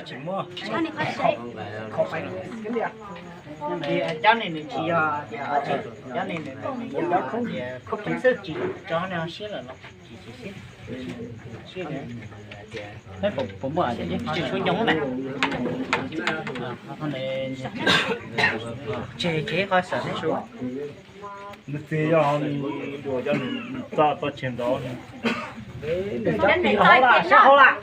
Tsis muaj. Cov ne nws tsis yog tias, cov ne nws yog tias khaub tsis txawj tsis tso ne ho siab lawm los tsis tsis siab. Siab, puas muaj tsis suav nyoos na. Tseg tseg qhov xawm neb su. Nws txiv yog nws dua cov nws txaj txoj tseg ntawd. Nws cov pis hauv lawm, sab hauv lawm.